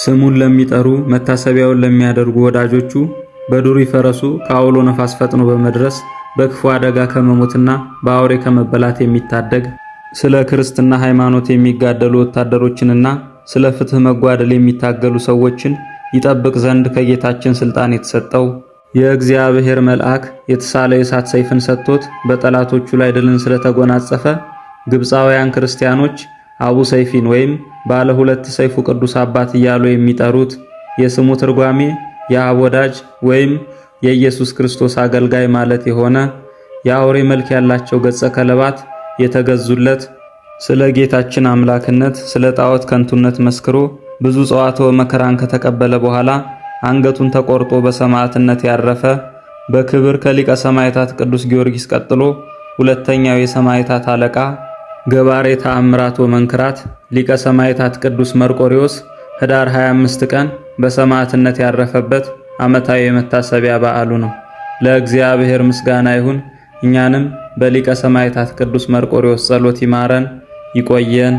ስሙን ለሚጠሩ መታሰቢያውን ለሚያደርጉ ወዳጆቹ በዱሪ ፈረሱ ከአውሎ ነፋስ ፈጥኖ በመድረስ በክፉ አደጋ ከመሞትና በአውሬ ከመበላት የሚታደግ፣ ስለ ክርስትና ሃይማኖት የሚጋደሉ ወታደሮችንና ስለ ፍትህ መጓደል የሚታገሉ ሰዎችን ይጠብቅ ዘንድ ከጌታችን ስልጣን የተሰጠው፣ የእግዚአብሔር መልአክ የተሳለ የእሳት ሰይፍን ሰጥቶት በጠላቶቹ ላይ ድልን ስለተጎናጸፈ ግብፃውያን ክርስቲያኖች አቡ ሰይፊን ወይም ባለ ሁለት ሰይፉ ቅዱስ አባት እያሉ የሚጠሩት፣ የስሙ ትርጓሜ የአብ ወዳጅ ወይም የኢየሱስ ክርስቶስ አገልጋይ ማለት የሆነ፣ የአውሬ መልክ ያላቸው ገጸ ከለባት የተገዙለት፣ ስለ ጌታችን አምላክነት ስለ ጣዖት ከንቱነት መስክሮ ብዙ ጸዋትወ መከራን ከተቀበለ በኋላ አንገቱን ተቆርጦ በሰማዕትነት ያረፈ፣ በክብር ከሊቀ ሰማዕታት ቅዱስ ጊዮርጊስ ቀጥሎ ሁለተኛው የሰማዕታት አለቃ፣ ገባሬ ተአምራት ወመንክራት ሊቀ ሰማዕታት ቅዱስ መርቆሪዎስ ህዳር 25 ቀን በሰማዕትነት ያረፈበት ዓመታዊ የመታሰቢያ በዓሉ ነው። ለእግዚአብሔር ምስጋና ይሁን። እኛንም በሊቀ ሰማዕታት ቅዱስ መርቆሪዎስ ጸሎት ይማረን፣ ይቆየን።